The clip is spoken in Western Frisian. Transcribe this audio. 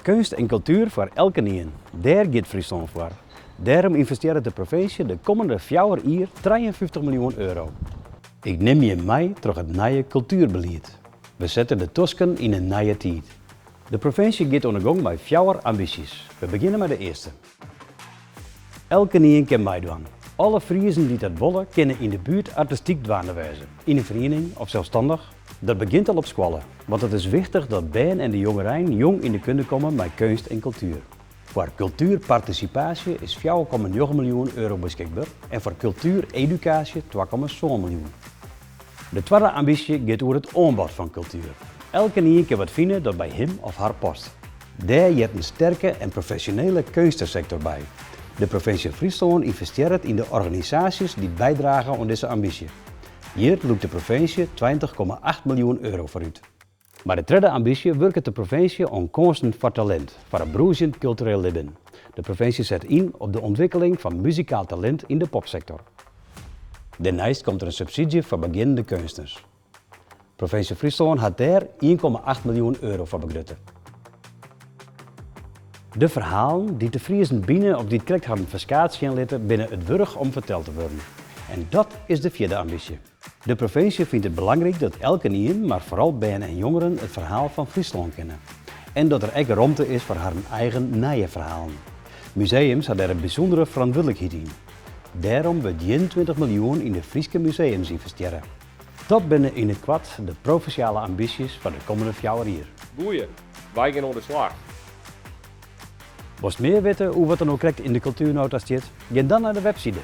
Keunst en kultuer foar elkenien, dêr giet Fryslân foar. Dêrom ynvestearret de provinsje de kommende fjouwer jier 53 miljoen euro. Ik nim jim mei troch it nije kultuerbelied. We sette de tosken yn in nije tiid. De provinsje giet oan 'e gong mei fjouwer ambysjes. We begjinne mei de earste. Elkenien kin meidwaan. Alle Friezen dy't dat wolle, kinne yn de buert artistyk dwaande wêze, yn in feriening of selsstannich. Dat begjint al op skoalle, want it is wichtich dat bern en de jongerein jong yn de kunde komme mei keunst en kultuer. Foar kultuerpartisipaasje is 4,9 miljoen euro beskikber en foar kultueredukaasje 2,7 miljoen. De twadde ambysje giet oer it oanbod fan kultuer. Elkenien kin wat fine dat by him of har past. Dêr heart in sterke en profesjonele keunstesektor by. De provinsje Fryslân ynvestearret yn de organisaasjes dy't bydrage oan dizze ambysje. Hjir lûkt de provinsje 20,8 miljoen euro foar út. Mei de tredde ambysje wurket de provinsje oan kânsen foar talint, foar in brûzjend kultureel libben. De provinsje set yn op de ûntwikkeling fan muzikaal talint yn de popsektor. Dêrneist komt der in subsydzje foar begjinnende keunstners. Provinsje Fryslân hat dêr 1,8 miljoen euro foar begrutte. De ferhalen dy't de Friezen bine of dy't krekt harren ferskaat sjen litte, binne it wurdich om ferteld te wurden. En dat is de fjirde ambysje. De provinsje fynt it belangryk dat elkenien, mar foaral bern en jongeren, it ferhaal fan Fryslân kenne. En dat der ek romte is foar harren eigen nije ferhalen. Museums ha dêr in bysûndere ferantwurdlikheid yn. Dêrom wurdt 21 miljoen yn de Fryske museums ynvestearre. Dat binne yn it koart de provinsjale ambysjes foar de kommende fjouwer jier. Goeie, wy gean oan de slach. Wolst mear witte oer wat der no krekt yn de kultuernota stiet? Gean dan nei de webside.